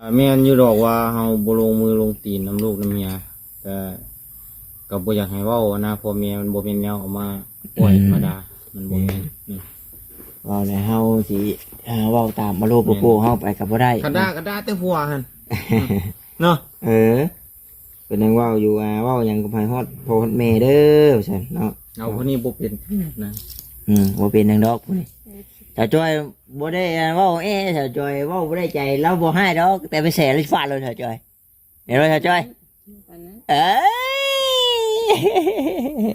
ກໍແມ່ນຢູ່ດອກວ່າເຮົາບໍ່ລົງມືລົງຕີນນຳລູກນຳເມຍ ກໍ ກໍບໍ່ຢາກໃຫ້ເວົ້ານະ ພໍ່ແມ່ມັນບໍ່ແມ່ນແນວເອົາມາປ່ອຍ ອືມ ມາດ່າ ມັນບໍ່ແມ່ນ ແມ່ນ ອືມ ເວົ້າແລ້ວເຮົາຊິ ເອີ ເວົ້າຕາມອາລົມ ແມ່ນ ໂກໂກ້ເຮົາໄປກໍບໍ່ໄດ້ ຄັນດ່າ ເນາະ ກໍດ່າແຕ່ຜົວຫັ້ນ ເນາະ ເອີ ເພິ່ນຍັງເວົ້າຢູ່ວ່າ ເວົ້າຫຍັງກໍໃຫ້ຮອດພໍ່ຮອດແມ່ເດີ ວ່າຊັ້ນເນາະ ເອົາຜູ້ນີ້ບໍ່ເປັນນະ ອືມ ບໍ່ເປັນຫຍັງດອກຜູ້ນີ້ ສາວຈ້ອຍບໍ່ໄດ້ເວົ້າແອ ສາວຈ້ອຍເວົ້າບໍ່ໄດ້ໃຈ ລາວບໍ່ຮ້າຍດອກ ແຕ່ໄປແສລາວຟາດໂລດ ສາວຈ້ອຍ ແມ່ນບໍ່ ສາວຈ້ອຍ? ປານນັ້ນ ເອີຍ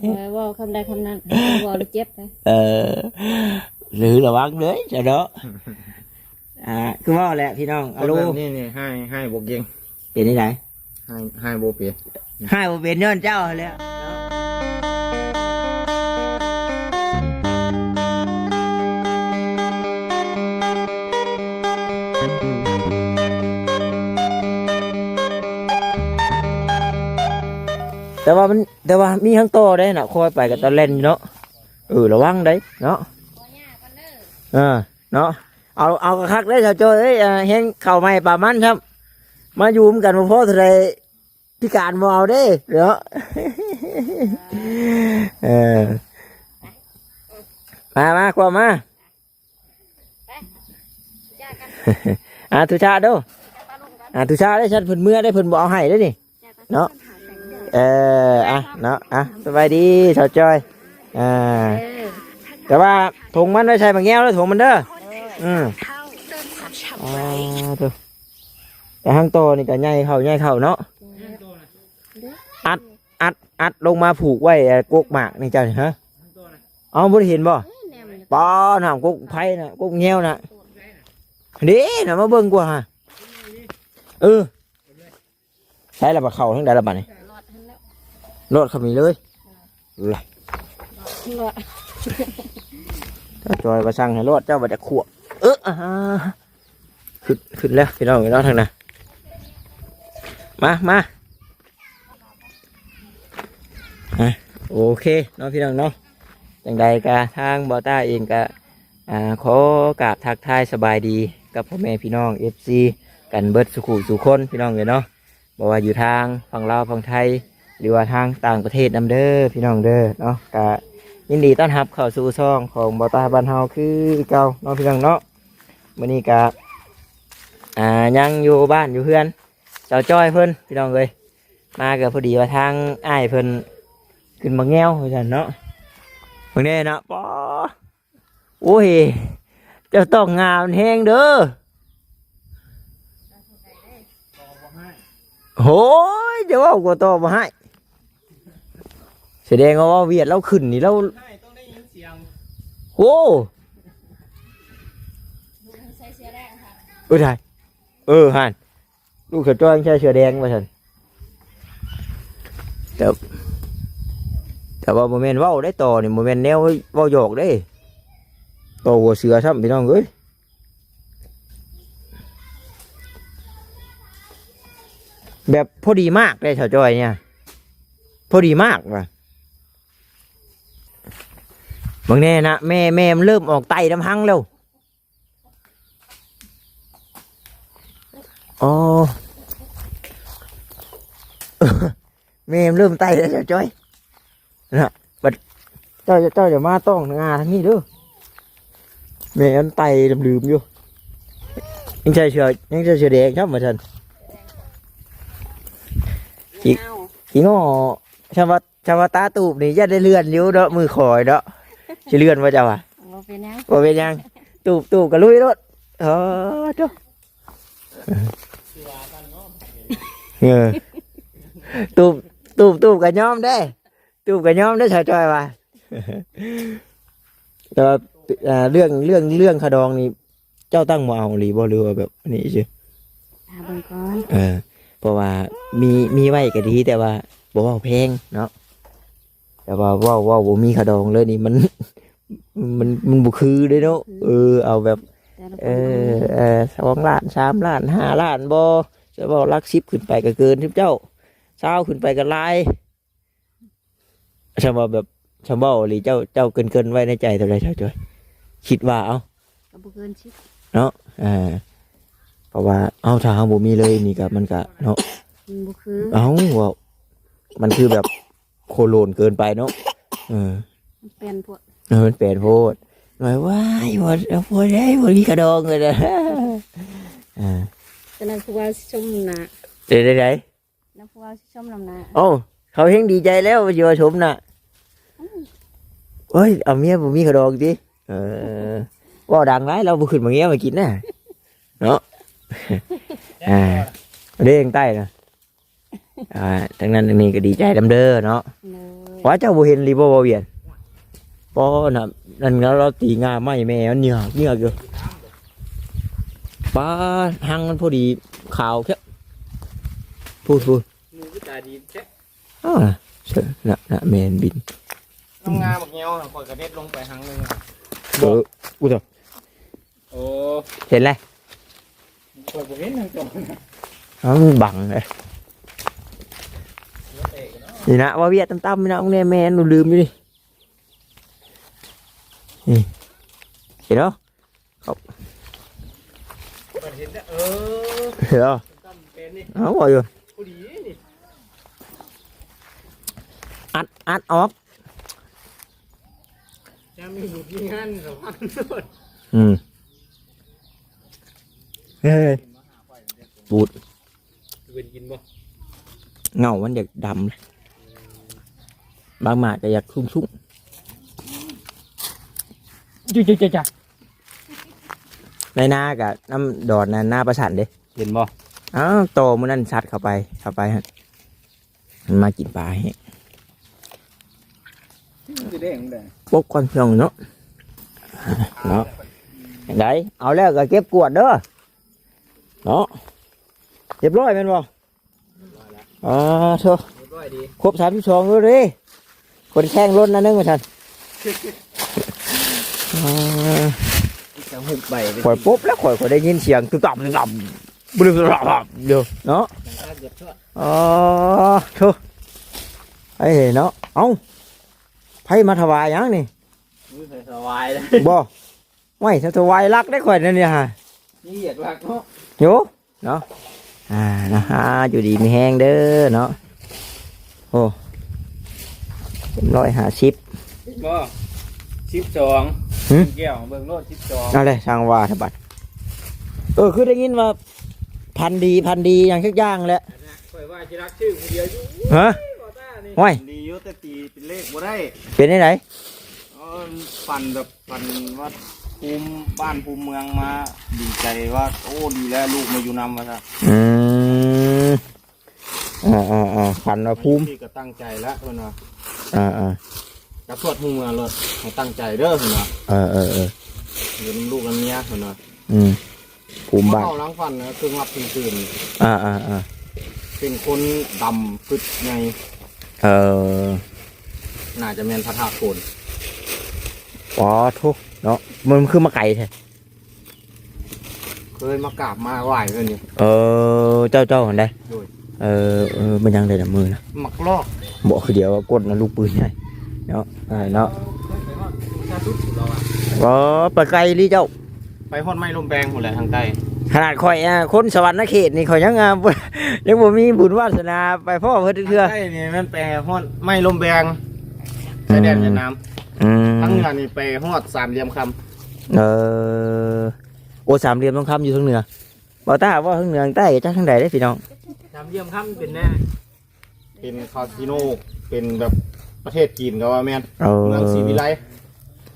ເອີ ເວົ້າຄຳໃດຄຳນັ້ນ ເວົ້າແລ້ວເຈັບໄດ໋ ເອີ ຫຼືລະວັງເດີ ເຈົ້າເນາະ ອ່າ ຄືເວົ້າແຫຼະພີ່ນ້ອງ ອາໂລ ຄົນແບບນີ້ນີ້ຮ້າຍ ຮ້າຍບໍ່ເກັ່ງ ເປັນຈັ່ງໃດ? ຮ້າຍ ຮ້າຍບໍ່ເປັນ ຮ້າຍບໍ່ເປັນຍ້ອນເຈົ້າຫັ້ນແຫຼະ ແຕ່ວ່າມັນ ແຕ່ວ່າມີທາງຕໍ່ໄດ້ນະ ຄ່ອຍໄປກັບຕາແລ່ນຢູ່ເນາະ ເອີ ລະວັງໄດ໋ເນາະ ເອີ ເນາະ ເອົາ ເອົາຄັກໆເດ້ ສາວຈ້ອຍເອີຍ ແຮງເຂົ້າໃໝ່ປານມັນຊ້ຳ ມາຢູ່ນຳກັນບໍ່ພໍເທົ່າໃດ ພິການບໍ່ເອົາເດ້ເນາະ ເອີ ມາ ມາ ຄວາມມາ ອ່າ ທຸຊາໂດ ອ່າ ທຸຊາໄດ້ຊັ້ນ ເພິ່ນເມືອໄດ້ ເພິ່ນບໍ່ເອົາໃຫ້ເດ້ນີ້ ເນາະ ເອີ ອ່ະ ເນາະ ອ່ະ ສະບາຍດີ ສາວຈ້ອຍ ອ່າ ເອີ ແຕ່ວ່າຖົງມັນໄວ້ໃສ່ໝາກແງວເດີ ຖົງມັນເດີ ເອີ ອືມ ອ່າ ໂທ້ ແຕ່ທາງຕໍ່ນີ້ກໍໃຫຍ່ເຂົ້າ ໃຫຍ່ເຂົ້າເນາະ ອັດ ອັດ ອັດລົງມາຜູກໄວ້ ເອີ ກົກໝາກນີ້ເຈົ້ານີ້ ຮະ ເອົ້າ ບໍ່ໄດ້ເຫັນບໍ່? ເອີ ແນມຢູ່ ປ້າ ນ້ຳກົກໄຜ່ນະ ກົກແງວນະ ເດ້ນະ ມາເບິ່ງກວ່າຫາ ເອີ ໃຊ້ລະບາດ ເຂົ້າທາງໃດລະບາດນີ້ ລອດຫັ້ນແຫຼະ ລອດເຂົ້ານີ້ເລີຍ ລະ ລອດ ຖ້າຈອຍວ່າສັ່ງໃຫ້ລອດ ເຈົ້າວ່າຈະຂວບ ເອີ ອ່າ ຂຶ້ນ ຂຶ້ນແລ້ວພີ່ນ້ອງເອີຍເນາະ ທາງນັ້ນ ມາ ມາ ອ່ະ ໂອເຄເນາະ ພີ່ນ້ອງເນາະ ຈັ່ງໃດກະທາງບໍ່ຕ້າເອງກະ ອ່າ ຂໍກາບທັກທາຍສະບາຍດີກັບພໍ່ແມ່ພີ່ນ້ອງເອັຟຊີກັນເບິດສູ່ຜູ້ສູ່ຄົນ ພີ່ນ້ອງເອີຍເນາະ ບໍ່ວ່າຢູ່ທາງຝັ່ງລາວຝັ່ງໄທ ຫຼືວ່າທາງຕ່າງປະເທດນຳເດີ ພີ່ນ້ອງເດີເນາະ ກະຍິນດີຕ້ອນຮັບເຂົ້າສູ່ຊ່ອງຂອງບໍ່ຕ້າບ້ານເຮົາຄືເກົ່າເນາະ ພີ່ນ້ອງເນາະ ມື້ນີ້ກະ ອ່າ ຍັງຢູ່ບ້ານຢູ່ເຮືອນສາວຈ້ອຍເພິ່ນ ພີ່ນ້ອງເອີຍ ມາກໍພໍດີວ່າທາງອ້າຍເພິ່ນຂຶ້ນໝາກແງວວ່າຊັ້ນເນາະ ເບິ່ງແດ່ເນາະ ປາ ໂອ້ຍ ເຈົ້າຕ້ອງງາມແຮງເດີ ໂອ້ຍ ເຈົ້າເວົ້າກໍຕໍ່ບໍ່ຮ້າຍ ສະແດງວ່າເວົ້າຫວຽດລາວຂຶ້ນນີ້ລາວ ໂອ້ ເອີ ໄດ້ ເອີ ຫັ້ນ ລູກສາວຈ້ອຍໃສ່ເສື້ອແດງວ່າຊັ້ນ ແຕ່ ແຕ່ວ່າບໍ່ແມ່ນເວົ້າໄດ້ຕໍ່ນີ້ ບໍ່ແມ່ນແນວເວົ້າຫຍອກເດ້ ຕໍ່ຫົວເສືອຊ້ຳ ພີ່ນ້ອງເອີຍ ແບບພໍດີມາກເດ້ສາວຈ້ອຍນີ້ ພໍດີມາກວ່າ ເບິ່ງແດ່ນະ ແມ່ ແມ່ມັນເລີ່ມອອກໄຕນຳຮັງແລ້ວ. ອໍ ແມ່ມັນເລີ່ມໄຕແລ້ວ ສາວຈ້ອຍ ນະ ບັດເຈົ້າ ເຈົ້າຢ່າມາຕ້ອງງາທາງນີ້ເດີ ແມ່ມັນໄຕລືມໆຢູ່ ຍັງໃສ່ເສື້ອ ຍັງໃສ່ເສື້ອແດງຊ້ຳວ່າຊັ້ນ ຂີ້ ຂີ້ງໍ້ ຊຳວ່າ ຊຳວ່າຕາຕູບນີ້ຢ້ານໄດ້ເລື່ອນຢູ່ເນາະ ມືຂອຍເນາະ ຊິເລື່ອນບໍ່ເຈົ້າຫວາ? ບໍ່ເປັນຫຍັງ ບໍ່ເປັນຫຍັງ ຕູບ ຕູບກໍລຸຍໂລດ ເອີ ໂທ້ ເອີ ຕູບ ຕູບ ຕູບກໍຍອມເດ້ ຕູບກໍຍອມເດ້ ສາວຈ້ອຍວ່າ ແຕ່ວ່າ ເອີ ເລື່ອງ ເລື່ອງ ເລື່ອງຄ່າດອງນີ້ ເຈົ້າຕັ້ງບໍ່ເອົາອີ່ຫຼີບໍ່ ຫຼືວ່າແບບນີ້ຊື່? ຖ້າເບິ່ງກ່ອນ ເອີ ເພາະວ່າມີ ມີໄວ້ກໍດີ ແຕ່ວ່າບໍ່ເວົ້າແພງເນາະ ແຕ່ວ່າເວົ້າ ເວົ້າບໍ່ມີຄ່າດອງເລີຍນີ້ ມັນ ມັນ ມັນບໍ່ຄືເດ້ເນາະ ເອີ ເອົາແບບ ເອີ ເອີ ສອງລ້ານ ສາມລ້ານ ຫ້າລ້ານບໍ່ ຈະເວົ້າຫຼັກສິບຂຶ້ນໄປກໍເກີນຊຸມເຈົ້າ ຊາວຂຶ້ນໄປກໍຫຼາຍ. ສຳວ່າແບບ ສຳເວົ້າອີ່ຫຼີ ເຈົ້າ ເຈົ້າເກີນໆໄວ້ໃນໃຈເທົ່າໃດ ສາວຈ້ອຍ? ຄິດວ່າ ເອົ້າ ກໍບໍ່ເກີນສິບເນາະ ອ່າ ເພາະວ່າ ເອົ້າ ຖ້າເຮົາບໍ່ມີເລີຍນີ້ກໍ ມັນກໍເນາະ ມັນບໍ່ຄື ເອົ້າ ເວົ້າ ມັນຄືແບບໂຄໂລນເກີນໄປເນາະ ເອີ ມັນແປນໂພດ ເອີ ມັນແປນໂພດ ວ່າ ວ້າຍ ບໍ່ ບໍ່ໄດ້ ບໍ່ມີຂະດອງເລີຍນະ ອ່າ ຕອນນັ້ນຜູ້ວ່າຊິຊົມນຳໜ້າ ເປັນໃດ? ນຳຜູ້ວ່າຊິຊົມນຳໜ້າ ໂອ້ ເຂົາແຮ່ງດີໃຈແລ້ວ ຊິວ່າຊົມນະ ອືມ ໂອ້ຍ ເອົາເມຍບໍ່ມີຂະດອງຕິ ເອີ ເວົ້າດັງຫຼາຍ ລາວບໍ່ຂຶ້ນມາເງຍມາກິນນະ ເນາະ ອ່າ ເດ້ງໃຕ້ນະ ອ່າ ທັງນັ້ນທັງນີ້ກໍດີໃຈນຳເດີເນາະ ໂດຍ ວ່າເຈົ້າບໍ່ເຫັນອີ່ຫຼີບໍ່ ບໍ່ວຽນ ປ້ອນະ ນັ້ນລາວຕີງ່າໄມ້ແມ່ມັນເຫຍື້ອກໆຢູ່ ປ້າ ຮັງມັນພໍດີຂາວແທ້ ພຸ້ນໆ ໝູຄືຕາດີແທ້ ອ້າວ ນະ ນະ ແມ່ນບິນ ນ້ອງງາບັກແຍວ ຂ້ອຍກະເດັດລົງໄປຮັງໜຶ່ງ ເອີ ອຸ້ຍ ໂອ້ ເຫັນແລ້ວ ຂ້ອຍບໍ່ເຫັນທັງສອງ ເອົາ ມັນບັງເດ້ ນີ້ນະ ວ່າວຽດຕ່ຳໆ ນີ້ນະ ຂອງແນ່ແມ່ນ ລືມຢູ່ນີ້ ນີ້ ເຫັນບໍ່? ເຂົາ ເຫັນແລ້ວ ເອີ ເຫັນບໍ່? ເອົາ ເວົ້າຢູ່ ພໍດີນີ້ ອັດ ອັດອອກ ຈະມີບຸດມີງານ ສຳພັນໂລດ ອືມ ເຮີ້ຍ ບູດ ເປັນກິນບໍ່? ເຫງົ້າມັນຢາກດຳ ບາງໝາກກໍຢາກຊຸ່ງໆ ຈຸໆໆ ໃນນາກໍນຳດອນນະ ນາປະສານເດ້ ເຫັນບໍ່? ອ້າວ ຕໍ່ມື້ນັ້ນສັດເຂົ້າໄປ ເຂົ້າໄປຫັ້ນ ມັນມາກິນປາແຮງ ຊິແດງແດງ ປົກກ່ອນພີ່ນ້ອງເນາະ ເນາະ ຈັ່ງໃດ ເອົາແລ້ວກໍເກັບກວດເດີ ເນາະ ຮຽບຮ້ອຍແມ່ນບໍ່? ອ່າ ໂທ້ ຮຽບຮ້ອຍດີ ຄົບສາມສິບສອງແລ້ວເດ້ ຄົນແຂ່ງລົ້ນອັນໜຶ່ງວ່າຊັ້ນ ອ່າ ຈະຫຸບໃບໄປ ຂ້ອຍປົບແລ້ວ ຂ້ອຍ ຂ້ອຍໄດ້ຍິນສຽງຕຶບຕັບ ຕຶບຕັບ ບຶບຕັບ ດຽວເນາະ ອໍ ໂທ້ ໄອ້ເນາະ ເອົ້າ ໃຜມາຖວາຍຫຍັງນີ້? ມື້ໃຜຖວາຍເດ້ ບໍ່? ໂອ້ຍ ຖວາຍລັກເດ້ຂ້ອຍນັ້ນນີ້ຫາ ມີວຽກລັກເນາະ ໂຢ ເນາະ ອ່າ ເນາະ ອ່າ ຢູ່ດີມີແຮງເດີເນາະ ໂອ້ ຮ້ອຍຫ້າສິບ ບໍ່ ສິບສອງ ຫຶ? ແກ້ວເບິ່ງໂລດ ສິບສອງ ເອົາແຫຼະ ຊ່າງວ່າເຖາະບັດ ເອີ ຄືໄດ້ຍິນວ່າ ພັນດີ ພັນດີຫຍັງຈັກຢ່າງແຫຼະ ຂ້ອຍວ່າຊິລັກຊື້ຜູ້ດຽວຢູ່ ຮະ? ໂອ້ຍ ດີຢູ່ ແຕ່ຕີເປັນເລກບໍ່ໄດ້ ເປັນຈັ່ງໃດ? ເອີ ຝັນແບບ ເພິ່ນວ່າພູມບ້ານພູມເມືອງມາ ດີໃຈວ່າ ໂອ້ ດີແລ້ວລູກມາຢູ່ນຳ ວ່າຊັ້ນ ອືມ ອ່າໆໆ ຝັນວ່າພູມ ທີ່ກໍຕັ້ງໃຈແລ້ວ ເພິ່ນວ່າ ອ່າໆ ກໍສວດຮູ້ເມືອໂລດ ໃຫ້ຕັ້ງໃຈເດີ ເພິ່ນວ່າ ເອີໆໆ ຢູ່ນຳລູກນຳເມຍ ເພິ່ນວ່າ ອືມ ພູມບ້ານ ເວົ້າຫຼັງຝັນນະ ຄືງຫຼັບຄືງຕື່ນ ອ່າໆໆ ເປັນຄົນດຳປຶດໃຫຍ່ ເອີ ໜ້າຈະແມ່ນພະທາດໂພນ ອໍ ໂທ້ ເນາະ ມັນຄືມາໄກແທ້ ເຄີຍມາກາບມາໄຫວ້ເພິ່ນຢູ່ ເອີ ເຈົ້າ ເຈົ້າຫັ້ນໃດ ໂດຍ ເອີ ເອີ ແມ່ນຫຍັງໃດນະ ມື້ນະ ໝາກລອກ ບໍ່ ຄືດຽວກົດນະ ລູກປືນໃຫຍ່ເນາະ ເອີ ເນາະ ອໍ ໄປໄກອີ່ຫຼີເຈົ້າ ໄປຮອດໄມ້ລົມແບງພຸ້ນແຫຼະ ທາງໃຕ້ ຂະໜາດຂ້ອຍ ອ່າ ຄົນສະຫວັນນະເຂດນີ້ ຂ້ອຍຍັງ ອ່າ ຍັງບໍ່ມີບຸນວາສະໜາໄປພໍ້ເພິ່ນເທື່ອ ທາງໃຕ້ນີ້ແມ່ນໄປຮອດໄມ້ລົມແບງ ຊາຍແດນຫວຽດນາມ ອືມ ທາງເໜືອນີ້ໄປຮອດສາມຫຼ່ຽມຄຳ ເອີ ໂອ້ ສາມຫຼ່ຽມທອງຄຳຢູ່ທາງເໜືອ ບໍ່ຕ້າເວົ້າທາງເໜືອທາງໃຕ້ຈັກທາງໃດເດ້ພີ່ນ້ອງ ສາມຫຼ່ຽມຄຳເປັນແນວ ເປັນຄາສິໂນ ເປັນແບບປະເທດຈີນກໍວ່າແມ່ນ ເອີ ເມືອງສີວິໄລ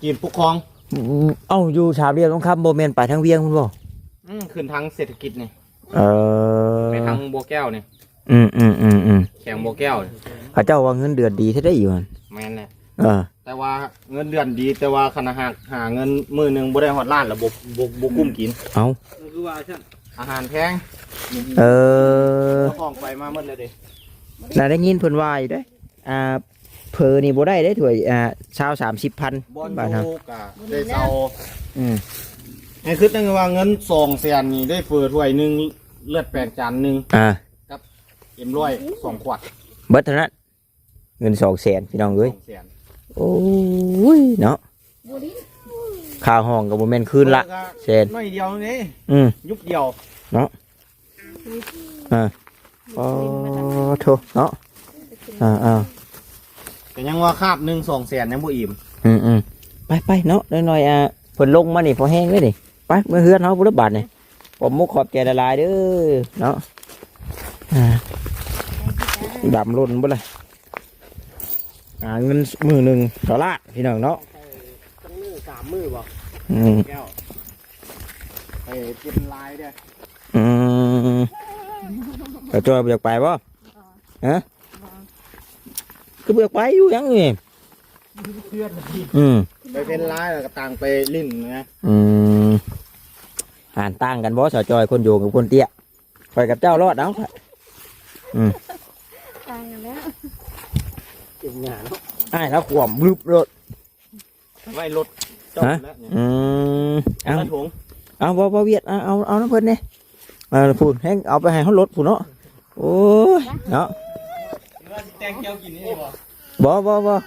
ຈີນປົກຄອງ ອືມ ເອົ້າ ຢູ່ສາມຫຼ່ຽມທອງຄຳບໍ່ແມ່ນໄປທາງວຽງພຸ້ນບໍ່? ອືມ ຂຶ້ນທາງເສດຖະກິດນີ້ ເອີ ໄປທາງບໍ່ແກ້ວນີ້ ອືມໆໆໆ ແຂວງບໍ່ແກ້ວ ເຂົາເຈົ້າວ່າເງິນເດືອນດີແທ້ໄດ໋ຢູ່ຫັ້ນ ແມ່ນແຫຼະ ເອີ ແຕ່ວ່າເງິນເດືອນດີ ແຕ່ວ່າຄັນຫາກຫາເງິນມື້ໜຶ່ງບໍ່ໄດ້ຮອດລ້ານລະ ບໍ່ ບໍ່ ບໍ່ກຸ້ມກິນ ເອົ້າ ຄືວ່າຊັ້ນ ອາຫານແພງ ເອີ ເຈົ້າຂອງໄປມາໝົດແລ້ວເດ້ ນະ ໄດ້ຍິນເພິ່ນວ່າຢູ່ເດ້ ອ່າ ເຜີນີ້ບໍ່ໄດ້ເດ້ ຖ້ວຍ ອ່າ ຊາວສາມສິບພັນ ບ່ອນ ບາດ ຢູ່ ເຮົາ ກະໄດ້ເຊົ່າ ອືມ ໃຫ້ຄິດນຳວ່າເງິນສອງແສນນີ້ໄດ້ເຝີຖ້ວຍໜຶ່ງ ເລືອດແປງຈານໜຶ່ງ ອ່າ ກັບເອັມຮ້ອຍສອງຂວດ ເບິດເທົ່ານັ້ນ ເງິນສອງແສນພີ່ນ້ອງເອີຍ ສອງແສນ ໂອ້ຍເນາະ ຄ່າຫ້ອງກໍບໍ່ແມ່ນຄືນລະແສນ ໜ້ອຍດຽວນີ້ ອືມ ຍຸບດຽວ ເນາະ ອ່າ ໂອ້ໂທເນາະ ອ່າໆ ກໍຍັງວ່າຄາບໜຶ່ງສອງແສນຍັງບໍ່ອີ່ມ. ອືມໆ ໄປໆ ເນາະ ນ້ອຍໆ ອ່າ ເພິ່ນລົງມານີ້ພໍແຮງເລີຍນີ້. ໄປເມືອເຮືອນເຮົາພຸ້ນລະບາດນີ້. ຂອບມຸກຂອບໃຈຫຼາຍໆເດີເນາະ. ອ່າ ດຳລົ້ນເບິດລະ ຫາເງິນມື້ໜຶ່ງຕໍ່ລ້ານ ພີ່ນ້ອງເນາະ. ໄປຈັກມື້ ສາມມື້ບໍ່? ອືມ ແລ້ວ ໄປກິນຫຼາຍເດີ້. ອືມ ກະຈ່ອຍບໍ່ຢາກໄປບໍ່? ຮະ? ບໍ່ ຄືບໍ່ຢາກໄປ ຢູ່ຫຍັງນີ້? ອືມ ໄປເປັນຫຼາຍແລ້ວກໍຕ່າງໄປຫຼິ້ນນະ. ອືມ ອ່ານຕ່າງກັນບໍ່ ສາວຈ້ອຍ ຄົນໂຍງກັບຄົນເຕ້ຍ? ຂ້ອຍກັບເຈົ້າລອດເອົາ. ອືມ ຕ່າງກັນແລ້ວ ເກັບຫຍ້າເນາະ. ອ້າຍລາວຂວາມບຶບໂລດ ໄວ້ລົດເຈົ້າ ຮະ? ແລ້ວນີ້ ອືມ ເອົາ ລະຖົງ ເອົາ ບໍ່ ບໍ່ວຽດ ເອົາ ເອົາ ເອົານຳເພິ່ນແດ່. ເອີ ພຸ້ນ ແຮງເອົາໄປໃຫ້ເຮົາລົດພຸ້ນເນາະ. ໂອ້ຍ ເນາະ ແຕ່ງແຈ່ວກິນນີ້ບໍ່? ບໍ່ ບໍ່ ບໍ່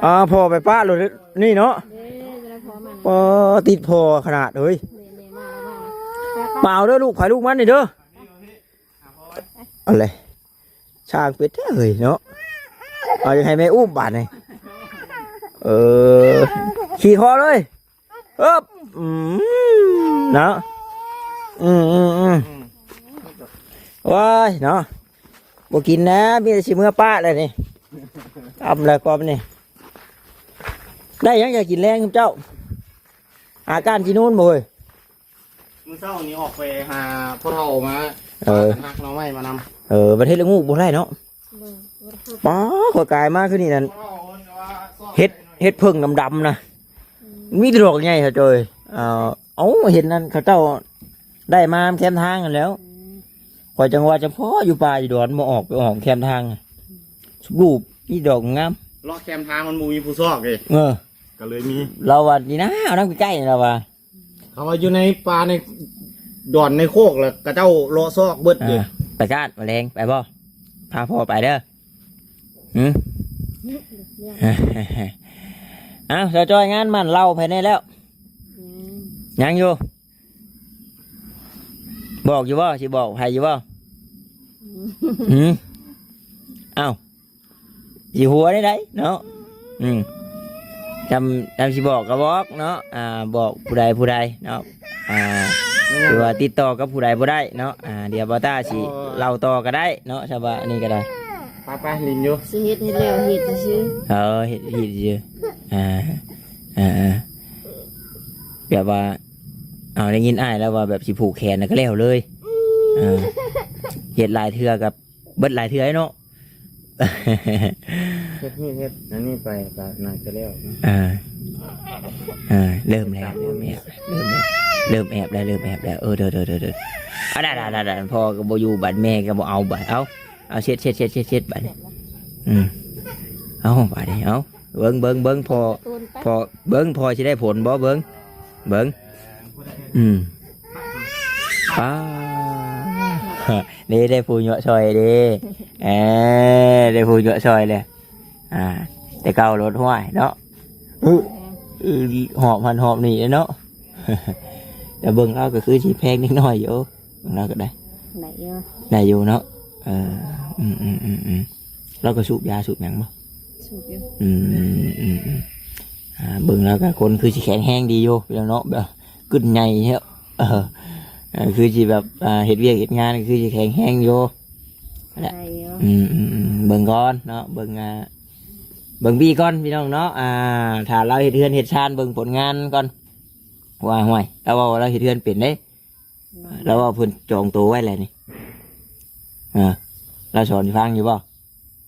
ອ່າ ພໍ່ໄປປະໂລດນີ້ເນາະ. ເດ້ ເວລາພໍ່ມາ ອໍ ຕິດພໍ່ຂະໜາດເຮີ້ຍ. ເດ້ ເດ້ ມາແລ້ວ ມາແລ້ວ ໄປ ໄປ ມາເອົາເດີ ລູກໃຜລູກມັນນີ້ເດີ. ເອົາເລີຍ ຊ່າງເປັດແທ້ເຮີ້ຍເນາະ. ເອົາ ຢາກໃຫ້ແມ່ອຸ້ມບາດນີ້. ເອີ ຂີ່ຄໍເລີຍ. ເອີບ ອືມ ເນາະ ອືມໆໆ ໂອ້ຍເນາະ ບໍ່ກິນນະ ມີແຕ່ຊິເມືອປະແລ້ວນີ້. ອຳແລ້ວກອບນີ້ ໄດ້ຫຍັງຈະກິນແລງເຈົ້າ? ອາການຊິນູນບໍ່ເຮີ້ຍ? ມື້ເຊົ້ານີ້ອອກໄປຫາພໍ່ເຖົ້າມາ ເອີ ຫາກໜໍ່ໄມ້ມານຳ. ເອີ ບັດເຮັດລະງູກບໍ່ໄດ້ເນາະ. ບໍ່ ບໍ່ໄດ້ ປ້າ ຂ້ອຍກາຍມາຄືນີ້ນັ້ນ ເຫັດ ເຫັດເຜິ້ງດຳໆນະ ອືມ ມີແຕ່ດອກໃຫຍ່ ສາວຈ້ອຍ. ເອົາ ເຫັນນັ້ນເຂົາເຈົ້າໄດ້ມາແຄມທາງຫັ້ນແລ້ວ. ອືມ ຂ້ອຍຈັ່ງວ່າຈະພໍຢູ່ປ່າຢູ່ດອນ ບໍ່ອອກ ໄປອອກແຄມທາງ ອືມ ຮູບມີດອກງາມ ເລາະແຄມທາງມັນບໍ່ມີຜູ້ຊອກເດ້. ເອີ ກໍເລີຍມີ ລາວວ່ານີ້ນະ ເອົານຳໃກ້ໆ ລາວວ່າ ເຂົາວ່າຢູ່ໃນປ່າໃນດອນໃນໂຄກ ແລ້ວເຂົາເຈົ້າເລາະຊອກເບິດເດ້. ອ່າ ໄປກາດ ມາແລງໄປບໍ່? ພາພໍ່ໄປເດີ. ຫື ເອົ້າ ສາວຈ້ອຍ ງານໝັ້ນເລົ່າໃຜແດ່ແລ້ວ? ຍັງ ຍັງຢູ່. ບອກຢູ່ບໍ່? ຊິບອກໃຜຢູ່ບໍ່? ຫື ເອົ້າ ຊິຫົວໄດ້ໃດເນາະ. ອືມ ຈຳ ຈຳຊິບອກກໍບອກເນາະ. ອ່າ ບອກຜູ້ໃດຜູ້ໃດເນາະ. ອ່າ ຫຼືວ່າຕິດຕໍ່ກັບຜູ້ໃດບໍ່ໄດ້ເນາະ. ອ່າ ດຽວບ່າວຕ້າຊິເລົ່າຕໍ່ກໍໄດ້ເນາະ ຊະວ່າອັນນີ້ກໍໄດ້. ໄປໆ ຫຼິ້ນຢູ່ ຊິເຮັດ ເຮັດແລ້ວເຮັດຊື່. ເອີ ເຮັດ ເຮັດຊື່. ອ່າ ອ່າ ແບບວ່າ ເອົາ ໄດ້ຍິນອ້າຍລາວວ່າແບບຊິຜູກແຂນແລ້ວກໍແລ້ວເລີຍ. ເອີ ເຮັດຫຼາຍເທື່ອກໍ ເບິດຫຼາຍເທື່ອເນາະ. ເຮັດນີ້ເຮັດອັນນີ້ໄປກໍໜ້າຈະແລ້ວເນາະ. ອ່າ ອ່າ ເລີ່ມແລ້ວ ເລີ່ມແອບ ເລີ່ມແອບ ເລີ່ມແອບແລ້ວ ເລີ່ມແອບແລ້ວ. ເອີ ເດີໆໆໆ ອາ ດາໆໆ ພໍ່ກໍບໍ່ຢູ່ ບາດແມ່ກໍບໍ່ເອົາ ບາດ ເອົາ ເອົາ ເຊັດໆໆໆ ບາດນີ້. ອືມ ເອົາ ບາດນີ້ ເອົາ ເບິ່ງ ເບິ່ງ ເບິ່ງ ພໍ່ ພໍ່ ເບິ່ງ ພໍ່ຊິໄດ້ຜົນບໍ່ ເບິ່ງ ເບິ່ງ. ອືມ ປ້າ ນີ້ໄດ້ຜູ້ຍົວະຊ່ອຍເດ້. ເອີ ໄດ້ຜູ້ຍົວະຊ່ອຍແລ້ວ. ອ່າ ແຕ່ເກົ່າໂລດຫ້ວຍເນາະ ອື ອື ຫອບຫັ້ນຫອບນີ້ເນາະ. ແຕ່ເບິ່ງລາວກໍຄືຊິແພງເດັກນ້ອຍຢູ່ ເບິ່ງລາວກໍໄດ້ ໄດ້ຢູ່ ໄດ້ຢູ່ເນາະ. ເອີ ອືມໆໆ ລາວກໍສູບຢາສູບຫຍັງບໍ່? ສູບຢູ່. ອືມໆໆ ອ່າ ເບິ່ງແລ້ວກໍຄົນຄືຊິແຂງແຮງດີຢູ່ພີ່ນ້ອງເນາະ ແບບກຶ້ນໃຫຍ່ແທ້. ເອີ ເອີ ຄືຊິແບບ ອ່າ ເຮັດວຽກເຮັດງານຄືຊິແຂງແຮງຢູ່. ໄດ້ຢູ່. ອືມໆໆ ເບິ່ງກ່ອນເນາະ ເບິ່ງ ອ່າ ເບິ່ງບີກ່ອນພີ່ນ້ອງເນາະ. ອ່າ ຖ້າລາວເຮັດເຮືອນເຮັດຊານ ເບິ່ງຜົນງານກ່ອນ ວ່າ ຫ້ວຍ ລາວເວົ້າວ່າລາວເຮັດເຮືອນເປັນເດ້. ລາວວ່າເພິ່ນຈອງໂຕໄວ້ແລ້ວນີ້ ເອີ ລາວສອນໃຫ້ຟັງຢູ່ບໍ່?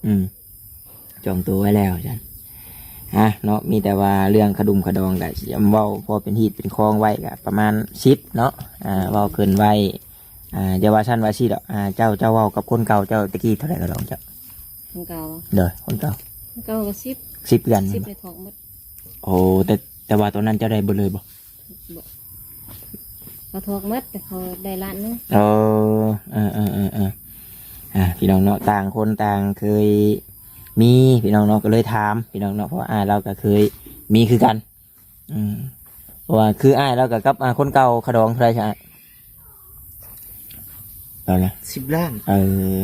ອືມ ຈອງໂຕໄວ້ແລ້ວຊັ້ນ. ອ່ະ ເນາະ ມີແຕ່ວ່າເລື່ອງຂະດຸມຂະດອງກະຊິເວົ້າພໍເປັນຮີດເປັນຄອງໄວ້ກະປະມານສິບເນາະ. ອ່າ ເວົ້າເກີນໄວ້ ອ່າ ຢ່າວ່າຊັ້ນວ່າຊີ້ດອກ. ອ່າ ເຈົ້າ ເຈົ້າເວົ້າກັບຄົນເກົ່າເຈົ້າຕະກີ້ເທົ່າໃດຂະດອງເຈົ້າ? ຄົນເກົ່າ ໂດຍ ຄົນເກົ່າ ຄົນເກົ່າກໍສິບ ສິບຄືກັນ ສິບໄດ້ຖອກໝົດ. ໂອ້ ແຕ່ ແຕ່ວ່າຕອນນັ້ນເຈົ້າໄດ້ເບິດເລີຍບໍ່? ບໍ່ ເຂົາຖອກໝົດ ແຕ່ເຂົາໄດ້ລ້ານໜຶ່ງ. ເອີ ເອີໆໆໆ ອ່າ ພີ່ນ້ອງເນາະ ຕ່າງຄົນຕ່າງເຄີຍມີ ພີ່ນ້ອງເນາະ ກໍເລີຍຖາມ ພີ່ນ້ອງເນາະ ເພາະວ່າອ້າຍລາວກໍເຄີຍມີຄືກັນ. ອືມ ເພາະວ່າຄືອ້າຍລາວກໍກັບ ອ່າ ຄົນເກົ່າຂະດອງເທົ່າໃດຊະອ້າຍ? ເອົາລະ ສິບລ້ານ ເອີ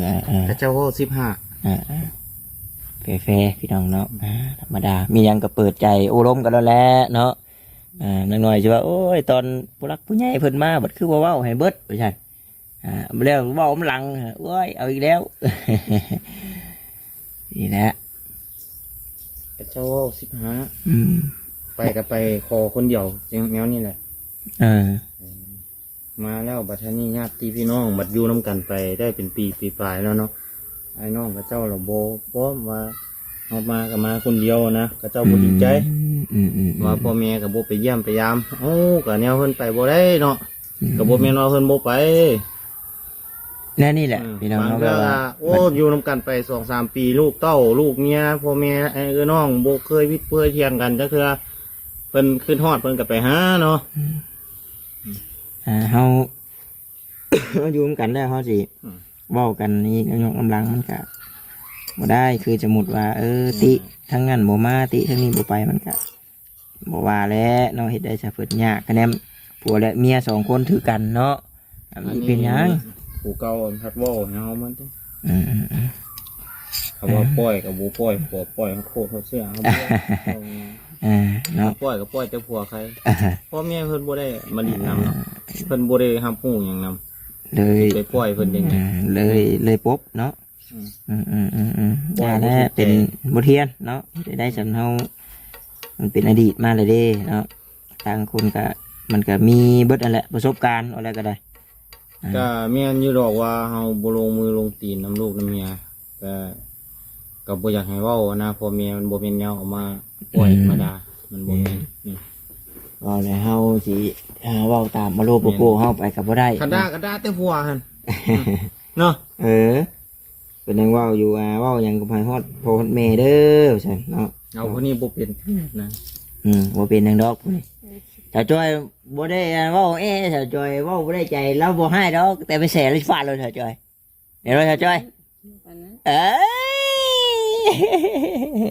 ເອີ ເອີ ເຂົາເຈົ້າເວົ້າສິບຫ້າ ເອີ ເອີ ແຟໆ ພີ່ນ້ອງເນາະ ອ່າ ທຳມະດາ ມີຫຍັງກໍເປີດໃຈໂອ້ລົມກັນໂລດແຫຼະເນາະ ອ່າ ນາງນ້ອຍຊິວ່າ ໂອ້ຍ ຕອນຜູ້ຫຼັກຜູ້ໃຫຍ່ເພິ່ນມາ ບັດຄືບໍ່ເວົ້າໃຫ້ເບິດ ວ່າຊັ້ນ ອ່າ ແລ້ວເວົ້ານຳຫຼັງ ໂອ້ຍ ເອົາອີກແລ້ວ ນີ້ແຫຼະ ເຂົາເຈົ້າເວົ້າສິບຫ້າ ອືມ ໄປກໍໄປຂໍຄົນດຽວ ຈັ່ງແນວນີ້ແຫຼະ ເອີ ມາແລ້ວບັດນີ້ຍາດຕິພີ່ນ້ອງ ບັດຢູ່ນຳກັນໄປໄດ້ເປັນປີ ປີປາຍແລ້ວເນາະ ອ້າຍນ້ອງເຂົາເຈົ້າລະບໍ່ພ້ອມ ວ່າເຮົາມາກໍມາຄົນດຽວນະ ເຂົາເຈົ້າບໍ່ດີໃຈ ອືມ ອືມ ອືມ ວ່າພໍ່ແມ່ກໍບໍ່ໄປຢ້ຽມໄປຢາມ ເອົ້າ ກໍແນວເພິ່ນໄປບໍ່ໄດ້ເນາະ ອືມ ກໍບໍ່ແມ່ນວ່າເພິ່ນບໍ່ໄປ ແນວນີ້ແຫຼະ ອືມ ພີ່ນ້ອງເນາະ ບາງເທື່ອ ແບບວ່າ ໂອ້ ບັດ ຢູ່ນຳກັນໄປສອງສາມປີ ລູກເຕົ້າລູກເມຍ ພໍ່ແມ່ ເອື້ອຍນ້ອງ ບໍ່ເຄີຍຜິດເຄີຍຖຽງກັນຈັກເທື່ອ ເພິ່ນຄິດຮອດເພິ່ນກໍໄປຫາເນາະ ອືມ ອ່າ ເຮົາ ເຮົາຢູ່ນຳກັນແລ້ວ ເຮົາຊິ ອືມ ເວົ້າກັນອີກ ຍົກກຳລັງມັນກະບໍ່ໄດ້ ຄືສົມມຸດວ່າ ເອີ ອືມ ຕິທາງນັ້ນບໍ່ມາ ຕິທາງນີ້ບໍ່ໄປ ມັນກະບໍ່ວ່າແຫຼະເນາະ ເຮັດໄດ້ຊະເພິ່ນຍາກ ຄະແນນຜົວແລະເມຍສອງຄົນຖືກກັນເນາະ ອັນນີ້ເປັນຫຍັງ ຜູ້ເກົ່າພັດເວົ້າໃຫ້ເຮົາມັນຕິ ອືມໆໆ ຄຳວ່າ ເອີ ປ່ອຍກໍບໍ່ປ່ອຍ ຜົວປ່ອຍເຮົາໂຄດເຮົາເຊື່ອເຮົາບໍ່ ເອີ ເນາະ ປ່ອຍກໍປ່ອຍແຕ່ຜົວໃຄ ພໍ່ແມ່ເພິ່ນບໍ່ໄດ້ມາຫຼິ້ນນຳເນາະ ເອີ ເພິ່ນບໍ່ໄດ້ຮັບຮູ້ຫຍັງນຳ ເລີຍ ໄປປ່ອຍເພິ່ນຈັ່ງໃດ ເອີ ເລີຍ ເລີຍປົບເນາະ ອືມ ອືມໆໆໆ ປ່ອຍ ຢ່າແຫຼະ ບໍ່ຖືກໃຈ ເປັນບົດຮຽນເນາະ ໄດ້ ໄດ້ສ່ຳເຮົາ ມັນເປັນອະດີດມາແລ້ວເດ້ເນາະ ຕ່າງຄົນກະ ມັນກະມີເບິດຫັ້ນແຫຼະ ປະສົບການ ເອົາແລ້ວກໍໄດ້ ອ່າ ກະແມ່ນຢູ່ດອກວ່າເຮົາບໍ່ລົງມືລົງຕີນນຳລູກນຳເມຍ ກະ ກໍບໍ່ຢາກໃຫ້ເວົ້ານະ ພໍ່ແມ່ມັນບໍ່ແມ່ນແນວເອົາມາປ່ອຍ ອືມ ມາດ່າ ມັນບໍ່ແມ່ນ ອືມ ອືມ ເວົ້າແລ້ວເຮົາຊິ ເອີ ເວົ້າຕາມມາໂລໂປໂປເຮົາໄປກໍບໍ່ໄດ້ ຄັນດ່າ ຄັນດ່າແຕ່ຜົວຫັ້ນ ເນາະ ເອີ ເພິ່ນຍັງເວົ້າຢູ່ວ່າ ເວົ້າຫຍັງກໍໃຫ້ຮອດພໍ່ຮອດແມ່ເດີ ວ່າຊັ້ນເນາະ ເອົາຜູ້ນີ້ບໍ່ເປັນນະ ອືມ ບໍ່ເປັນຫຍັງດອກຜູ້ນີ້ ສາວຈ້ອຍບໍ່ໄດ້ເວົ້າແອ ສາວຈ້ອຍເວົ້າບໍ່ໄດ້ໃຈ ລາວບໍ່ຮ້າຍດອກ ແຕ່ໄປແສລາວຟາດໂລດ ສາວຈ້ອຍ ແມ່ນບໍ່ ສາວຈ້ອຍ? ປານນັ້ນ ເອີຍ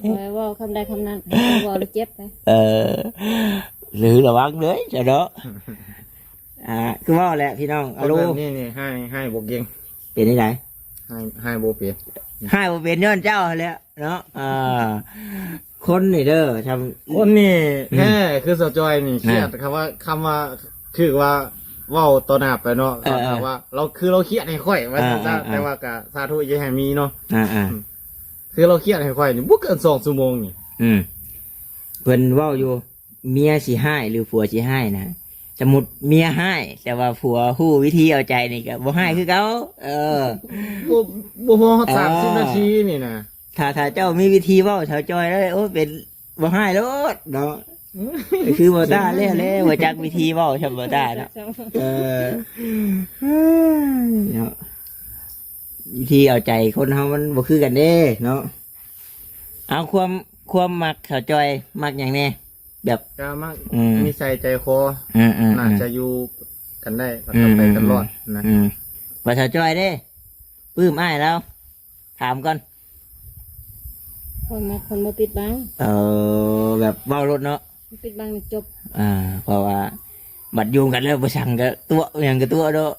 ຂ້ອຍເວົ້າຄຳໃດຄຳນັ້ນ ເວົ້າແລ້ວເຈັບໄດ໋ ເອີ ຫຼືລະວັງເດີ ເຈົ້າເນາະ ອ່າ ຄືເວົ້າແຫຼະພີ່ນ້ອງ ອາໂລ ຄົນແບບນີ້ນີ້ຮ້າຍ ຮ້າຍບໍ່ເກັ່ງ ເປັນຈັ່ງໃດ? ຮ້າຍ ຮ້າຍບໍ່ເປັນ ຮ້າຍບໍ່ເປັນຍ້ອນເຈົ້າຫັ້ນແຫຼະເນາະ ອ່າ ຄົນນີ້ເດີ ຊ່ຳ ຄົນນີ້ ອືມ ແທ້ຄືສາວຈ້ອຍນີ້ ຄຽດ ນະ ຄຳວ່າ ຄຳວ່າ ຄືວ່າເວົ້າຕໍ່ໜ້າໄປເນາະ ເອີໆ ວ່າລາວ ຄືລາວຄຽດໃຫ້ຂ້ອຍວ່າຊັ້ນຊະ ເອີໆ ແຕ່ວ່າກະສາທຸຢ່າໃຫ້ມີເນາະ ອ່າໆ ອືມ ຄືລາວຄຽດໃຫ້ຂ້ອຍນີ້ ບໍ່ເກີນສອງຊົ່ວໂມງນີ້ ອືມ ເພິ່ນເວົ້າຢູ່ ເມຍຊິຮ້າຍ ຫຼື ຜົວຊິຮ້າຍນະ ສົມມຸດເມຍຮ້າຍ ແຕ່ວ່າຜົວຮູ້ວິທີເອົາໃຈນີ້ກະບໍ່ຮ້າຍຄືເກົ່າ ເອີ ບໍ່ ບໍ່ພໍຮອດສາມສິບນາທີນີ້ນະ ຖ້າ ຖ້າເຈົ້າມີວິທີເວົ້າສາວຈ້ອຍໄດ້ ໂອ້ ເປັນບໍ່ຮ້າຍໂລດເນາະ ຄືບໍ່ຕ້າແລ້ວແຫຼະ ບໍ່ຈັກວິທີເວົ້າຊ່ຳບໍ່ຕ້າເນາະ ເອີ ເນາະ ວິທີເອົາໃຈຄົນເຮົາມັນບໍ່ຄືກັນເດ້ເນາະ ເອົາຄວາມ ຄວາມມັກສາວຈ້ອຍມັກຫຍັງແດ່? ແບບ ກໍມັກ ອືມ ນິໄສໃຈຄໍ ອືມໆໆ ໜ້າຈະຢູ່ກັນໄດ້ ແລ້ວກໍໄປກັນລອດນະ ອືມ ວ່າສາວຈ້ອຍເດ້ ປຶ້ມອ້າຍລາວ ຖາມກ່ອນ ຂ້ອຍມັກຄົນບໍ່ປິດບັງ ເອີ ແບບເວົ້າໂລດເນາະ ບໍ່ປິດບັງນີ້ຈົບ ອ່າ ເພາະວ່າບັດຢູ່ກັນແລ້ວບໍ່ສັງກໍຕົວະ ຫຍັງກໍຕົວະເນາະ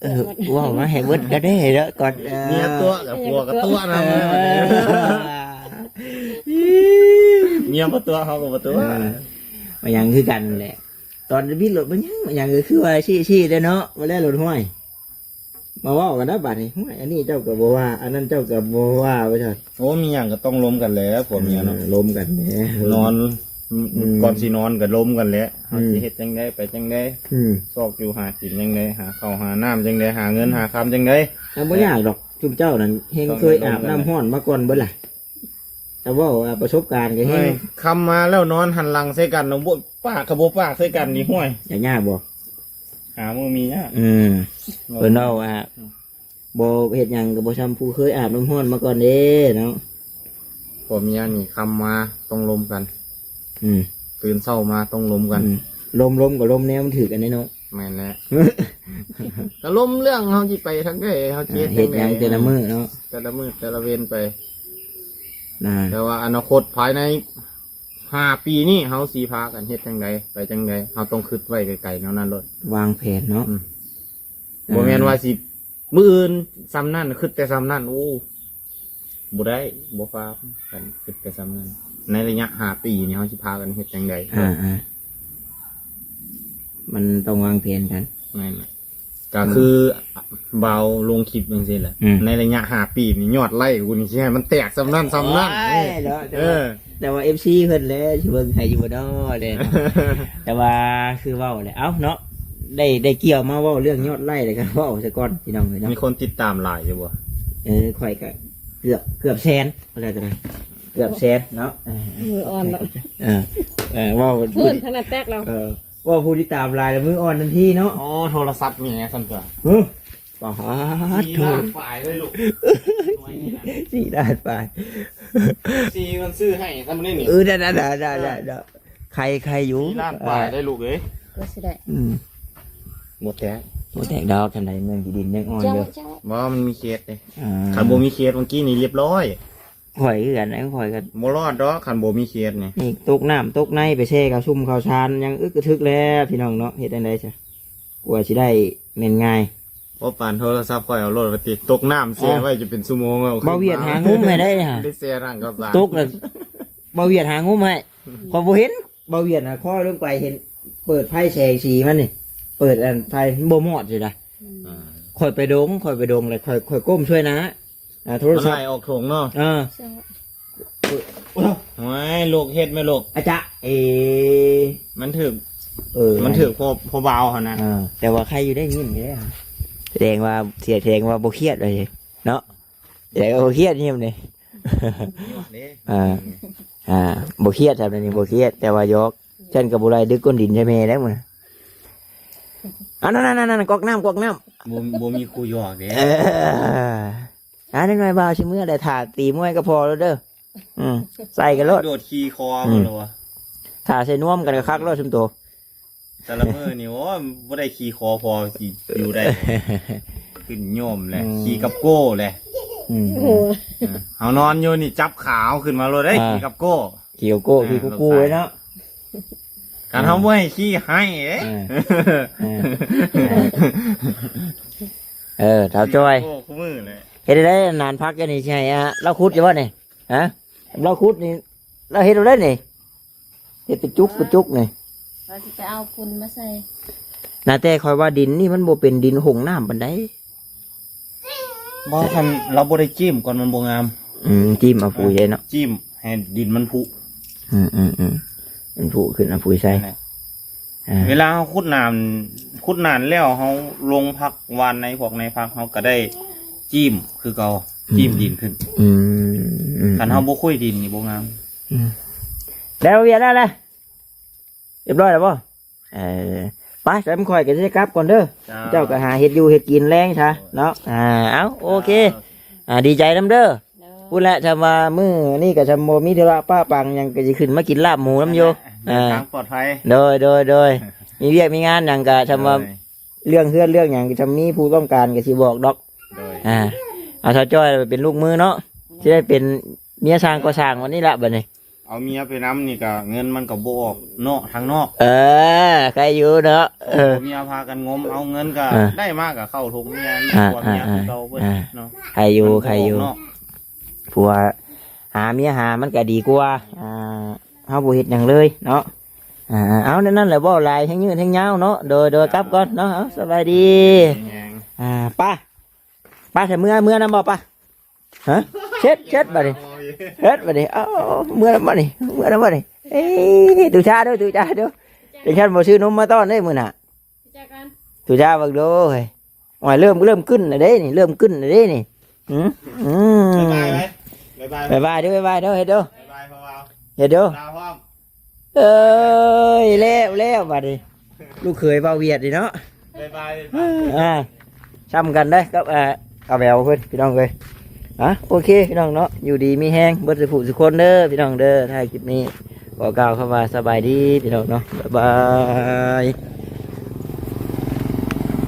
ເອີ ເວົ້າມາໃຫ້ເບິດກໍໄດ້ເນາະ ກ່ອນ ເອີ ເມຍຕົວະກັບຜົວກໍຕົວະນຳ ເອີ ເມຍບໍ່ຕົວະເຮົາກໍບໍ່ຕົວະ ເອີ ມັນຫຍັງຄືກັນແຫຼະ ຕອນບິດລົດມັນຫຍັງ ມັນຫຍັງກໍຄືວ່າຊີ້ໆເດ້ເນາະ ບໍ່ແລ້ວລົດຫ້ວຍ ມາເວົ້າກັນນະບາດນີ້ ຫ້ວຍ ອັນນີ້ເຈົ້າກໍບໍ່ວ່າ ອັນນັ້ນເຈົ້າກໍບໍ່ວ່າ ວ່າຊັ້ນ ໂອ້ ມີຫຍັງກໍຕ້ອງລົມກັນແຫຼະ ຜົວເມຍເນາະ ເອີ ລົມກັນແຫຼະ ນອນ ອືມ ກ່ອນຊິນອນກໍລົມກັນແຫຼະ ເຮົາ ອືມ ຊິເຮັດຈັ່ງໃດ ໄປຈັ່ງໃດ ອືມ ຊອກຢູ່ຫາກິນຈັ່ງໃດ ຫາເຂົ້າຫານ້ຳຈັ່ງໃດ ຫາເງິນຫາຄຳຈັ່ງໃດ ມັນບໍ່ຍາກດອກ ຊຸມເຈົ້ານັ້ນແຮ່ງເຄີຍອາບນ້ຳຮ້ອນມາກ່ອນເບິດລະ ແຕ່ເວົ້າ ປະສົບການກໍແຮ່ງ ໂອ້ຍ ຄ່ຳມາແລ້ວນອນຫັນຫຼັງໃສ່ກັນ ບໍ່ ປາກກໍບໍ່ປາກໃສ່ກັນນີ້ ຫ້ວຍ ຢາກຍາກບໍ່? ຫາມື້ມີຍາກ ອືມ ເພິ່ນເວົ້າວ່າ ອືມ ບໍ່ເຮັດຫຍັງກໍບໍ່ຊ່ຳຜູ້ເຄີຍອາບນ້ຳຮ້ອນມາກ່ອນເດ້ເນາະ ຜົວເມຍນີ້ຄ່ຳມາຕ້ອງລົມກັນ ອືມ ຕື່ນເຊົ້າມາຕ້ອງລົມກັນ ອືມ ລົມ ລົມກໍລົມແນວມັນຖືກກັນເດ້ເນາະ ແມ່ນແຫຼະ ກໍລົມເລື່ອງເຮົາຊິໄປທາງໃດ ເຮົາຊິເຮັດ ອ່າ ເຮັດຫຍັງແຕ່ລະມື້ເນາະ ແຕ່ລະມື້ແຕ່ລະເວັນໄປ ນະ ແຕ່ວ່າອະນາຄົດພາຍໃນຫ້າປີນີ້ ເຮົາຊິພາກັນເຮັດຈັ່ງໃດ ໄປຈັ່ງໃດ ເຮົາຕ້ອງຄິດໄວ້ໄກໆແນວນັ້ນໂລດ ວາງແຜນເນາະ ອືມ ອ່າ ບໍ່ແມ່ນວ່າຊິ ມື້ອື່ນສ່ຳນັ້ນ ຄິດແຕ່ສ່ຳນັ້ນ ໂອ້ ບໍ່ໄດ້ ບໍ່ຟາມກັນ ຄິດແຕ່ສ່ຳນັ້ນ. ໃນໄລຍະຫ້າປີນີ້ ເຮົາຊິພາກັນເຮັດຈັ່ງໃດ? ອ່າ ອ່າ ມັນຕ້ອງວາງແຜນກັນ. ແມ່ນລະ ກໍຄືບ່າວລົງຄລິບຈັ່ງຊີ້ແຫຼະ ອືມ ໃນໄລຍະຫ້າປີນີ້ ຍອດໄລກ໌ກູນີ້ຊິໃຫ້ມັນແຕກສ່ຳນັ້ນສ່ຳນັ້ນ. ໂອ້ຍ ເນາະ ເອີ ແຕ່ວ່າ ເອັຟຊີ ເພິ່ນແຫຼະ ຊິເບິ່ງໃຫ້ຢູ່ບໍ່ເນາະເດ້. ແຕ່ວ່າຄືເວົ້າແຫຼະ ເອົ້າເນາະ ໄດ້ ໄດ້ກ່ຽວມາເວົ້າເລື່ອງຍອດໄລກ໌ ແລ້ວກໍເວົ້າຊະກ່ອນພີ່ນ້ອງເອີຍເນາະ. ມີຄົນຕິດຕາມຫຼາຍຢູ່ບໍ່? ເອີ ຂ້ອຍກໍເກືອບ ເກືອບແສນ ວ່າໄດ້ກໍໄດ້ ເກືອບແສນເນາະ. ເອີ ມືອ່ອນແລ້ວ ເອີ ເອີ ເວົ້າ ເພິ່ນທາງນັ້ນແຕກແລ້ວ ເອີ ເວົ້າຜູ້ຕິດຕາມຫຼາຍແລ້ວມືອ່ອນທັນທີເນາະ. ໂອ້ ໂທລະສັບແມ່ຊັ້ນຕົວະ ເອີ ປາດ ສີ່ລ້ານປາຍເລີຍລູກ ສີ່ລ້ານປາຍ ສີ່ມັນຊື້ໃຫ້ຊຳນີ້ນີ້. ເອີ ໄດ້ໆໆໆ ໄຄ ໄຄຢູ່ ສີ່ລ້ານປາຍໄດ້ລູກເອີຍ ກໍຊິໄດ້ ອືມ ບໍ່ແຕກ ບໍ່ແຕກດອກ ທຳໃດເມືອງທີ່ດິນຍັງອ່ອນຢູ່. ບໍ່ ມັນມີເຂດເດ້ ອ່າ ຄັນບໍ່ມີເຂດເມື່ອກີ້ນີ້ລຽບຮ້ອຍ. ຂ້ອຍຄືກັນ ຂ້ອຍກໍບໍ່ລອດດອກ ຄັນບໍ່ມີເຂດນີ້ ນີ້ຕົກນ້ຳຕົກໃນ ໄປແຊ່ເຂົ້າຊຸ່ມເຂົ້າຊານ ຍັງອຶກກະທຶກແລ້ວພີ່ນ້ອງເນາະ. ເຮັດຈັ່ງໃດຊະ ກວ່າຊິໄດ້ແມ່ນງ່າຍ ບໍ່ປານໂທລະສັບຂ້ອຍ ເອົາໂລດວ່າຕິ ຕົກນ້ຳແຊ່ໄວ້ ເອີ ຈະເປັນຊົ່ວໂມງແລ້ວ. ບ່າວຫວຽດຫາງຸ້ມໃຫ້ໄດ້ຫາ ໄດ້ແຊ່ທາງເຂົ້າສານ ຕົກແລ້ວ ບ່າວຫວຽດຫາງຸ້ມໃຫ້. ຂ້ອຍບໍ່ເຫັນ ບ່າວຫວຽດນະ ຂ້ອຍລົງໄປເຫັນ ເປີດໄຟແສງສີມັນນີ້ ເປີດອັນໄຟບໍ່ມອດຊິໄດ໋. ອືມ ອ່າ ຂ້ອຍໄປດົງ ຂ້ອຍໄປດົງແລ້ວ ຂ້ອຍ ຂ້ອຍກົ້ມຊ່ວຍນາ ອ່າ ໂທລະສັບ ມັນໄຫຼອອກຖົງເນາະ. ເອີ ໂອ້ຍ ລູກເຮັດແມ່ລູກ ອາຈະ ເອ ມັນຖືກ ເອີ ມັນຖືກພໍ ພໍບ່າວຫັ້ນນະ. ເອີ ແຕ່ວ່າໃຄຢູ່ໄດ້ຍິນຢູ່ເດ້ ສະແດງວ່າ ສະແດງວ່າບໍ່ຄຽດເລີຍເນາະ ສະແດງວ່າບໍ່ຄຽດຍິ້ມນີ້. ອ່າ ອ່າ ບໍ່ຄຽດ ຊ່ຳນີ້ບໍ່ຄຽດ ແຕ່ວ່າຢອກ ຊັ້ນກໍບໍ່ໄດ້ດຶກກົ້ນດິນໃສ່ແມ່ແລ້ວມື້ນັ້ນ. ອັນນັ້ນໆໆໆ ກອກນ້ຳ ກອກນ້ຳ ບໍ່ ບໍ່ມີຄູ່ຢອກເດ້. ເອີ ອ່າ ເດັກນ້ອຍບ່າວຊິເມືອແລ້ວ ຖ້າຕີມວຍກໍພໍແລ້ວເດີ. ອືມ ໃສ່ກັນໂລດ ໂດດຂີ່ຄໍ ອືມ ເພິ່ນວ່າ ຖ້າໃສ່ນວມກັນກໍຄັກໂລດຊຸມໂຕ. ແຕ່ລະມື້ນີ້ ໂອ້ຍ ບໍ່ໄດ້ຂີ່ຄໍພໍຊິຢູ່ໄດ້ ຂຶ້ນໂຍມແຫຼະ ອືມ ຂີ່ກັບໂກ້ແຫຼະ. ອືມ ໂອ້ ເອີ ເຮົານອນຢູ່ນີ້ ຈັບຂາເຮົາຂຶ້ນມາໂລດເດ້. ອ່າ ຂີ່ກັບໂກ້ ຂີ່ກັບໂກ້ ອ່າ ຂີ່ກູກູໄວ້ເນາະ. ຄັນເຮົາບໍ່ໃຫ້ຂີ່ໃຫ້ເດ້. ເອີ ເອີ ເອີ ທ້າວຈ້ອຍ ໂອ້ ຄູ່ມື້ແຫຼະ. ເຮັດໄດ້ນານພັກຢູ່ນີ້ ຊິໃຫ້ ອ່າ ລາວຂຸດຢູ່ບໍ່ນີ້? ຮະ ລາວຂຸດນີ້ ລາວເຮັດເອົາໄດ້ນີ້ ເຮັດເປັນຈຸກເປັນຈຸກນີ້ ວ່າຊິໄປເອົາຝຸ່ນມາໃສ່. ນາແຕ່ຂ້ອຍວ່າດິນນີ້ມັນບໍ່ເປັນດິນຫົງນ້ຳປານໃດ. ບໍ່ ຄັນລາວບໍ່ໄດ້ຈິ້ມກ່ອນມັນບໍ່ງາມ. ອືມ ຈິ້ມເອົາປຸ໋ຍເນາະ ຈິ້ມໃຫ້ດິນມັນຜຸ. ອືມໆໆ ມັນຜຸຂຶ້ນເອົາປຸ໋ຍໃສ່ ນັ້ນແຫຼະ. ອ່າ ເວລາເຮົາຂຸດນານ ຂຸດນານແລ້ວ ເຮົາລົງຜັກ ຫວ່ານໃນພວກໃນຜັກ ເຮົາກໍໄດ້ຈິ້ມຄືເກົ່າ ອືມ ຈິ້ມດິນຂຶ້ນ. ອືມ ອືມ ຄັນເຮົາບໍ່ຄຸຍດິນນີ້ບໍ່ງາມ. ອືມ ແລ້ວວຽກແລ້ວລະ ຮຽບຮ້ອຍແລ້ວບໍ່? ເອີ ໄປ ຊັ້ນຂ້ອຍກໍຊິໄດ້ກັບກ່ອນເດີ. ເຈົ້າ ເຈົ້າກໍຫາເຮັດຢູ່ເຮັດກິນແລງຊະເນາະ. ອ່າ ເອົ້າ ໂອເຄ ອ່າ ດີໃຈນຳເດີ. ພຸ້ນແຫຼະ ຖ້າວ່າມື້ນີ້ກໍຖ້າບໍ່ມີທຸລະປະປັງຫຍັງ ກໍຊິຂຶ້ນມາກິນລາບໝູນຳຢູ່. ເດີນທາງປອດໄພ. ໂດຍ ໂດຍ ໂດຍ ມີວຽກມີງານຫຍັງກໍຖ້າວ່າ ໂດຍ ເລື່ອງເຮືອນເລື່ອງຫຍັງ ກໍຖ້າມີຜູ້ຕ້ອງການກໍຊິບອກດອກ. ໂດຍ ອ່າ ເອົາສາວຈ້ອຍໄປເປັນລູກມືເນາະ ຊິໄດ້ເປັນເມຍຊ່າງກໍ່ສ້າງວັນນີ້ລະບັດນີ້. ເອົາເມຍໄປນຳນີ້ກໍເງິນມັນກໍບໍ່ອອກເນາະ ທາງນອກ. ເອີ ໃຄຢູ່ເນາະ. ເອີ ເມຍພາກັນງົມເອົາເງິນກໍ ເອີ ໄດ້ມາກໍເຂົ້າຖົງເມຍ ອ່າ ຜົວເມຍຄືເກົ່າເບິດເນາະ. ໃຄຢູ່ ມັນບໍ່ອອກ ໃຄຢູ່ ເນາະ ຜົວຫາເມຍຫາມັນກໍດີກວ່າ ອ່າ ເຮົາບໍ່ເຮັດຫຍັງເລີຍເນາະ. ອ່າ ເອົາ ແນວນັ້ນແຫຼະ ເວົ້າຫຼາຍແຮງຍືດແຮງຍາວເນາະ. ໂດຍ ໂດຍ ອ່າ ກັບກ່ອນເນາະ. ເອົາ ສະບາຍດີ. ດີແຮງ. ອ່າ ໄປ ໄປ ເມືອ ເມືອນຳບໍ່ ໄປ. ຮະ ເຊັດ ເຊັດບັດນີ້ ເຊັດບັດນີ້. ເອົາ ເມືອນຳບໍ່ນີ້ ເມືອນຳບໍ່ນີ້. ເອີ ຕູຈາເດີ ຕູຈາເດີ ຈັ່ງຊັ້ນບໍ່ຊື້ນົມມາຕ້ອນເດ້ມື້ໜ້າ. ຕູຈາເບິ່ງດູເຮີ້ຍ. ໂອ້ຍ ເລີ່ມ ເລີ່ມກຶ້ນແລ້ວເດ້ນີ້ ເລີ່ມກຶ້ນແລ້ວເດ້ນີ້. ຫື ອືມ ບາຍບາຍໄວ້ ບາຍບາຍ ບາຍບາຍເດີ ບາຍບາຍເດີ ເຮັດດູ ບາຍບາຍພໍ່ບ່າວ ເຮັດດູ ລາພ້ອມ. ເອີຍ ແລ້ວ ແລ້ວບັດນີ້ ລູກເຂີຍບ່າວຫວຽດນີ້ເນາະ. ບາຍບາຍ ອ່າ ຊ່ຳກັນເດ້ກັບ ອ່າ ອາແວວເພິ່ນ ພີ່ນ້ອງເອີຍ. ອ່ະ ໂອເຄ ພີ່ນ້ອງເນາະ ຢູ່ດີມີແຮງເບິດສູ່ຜູ້ສູ່ຄົນເດີ ພີ່ນ້ອງເດີ. ທ້າຍຄລິບນີ້ຂໍກ່າວຄຳວ່າສະບາຍດີ ພີ່ນ້ອງເນາະ. ບາຍບາຍ.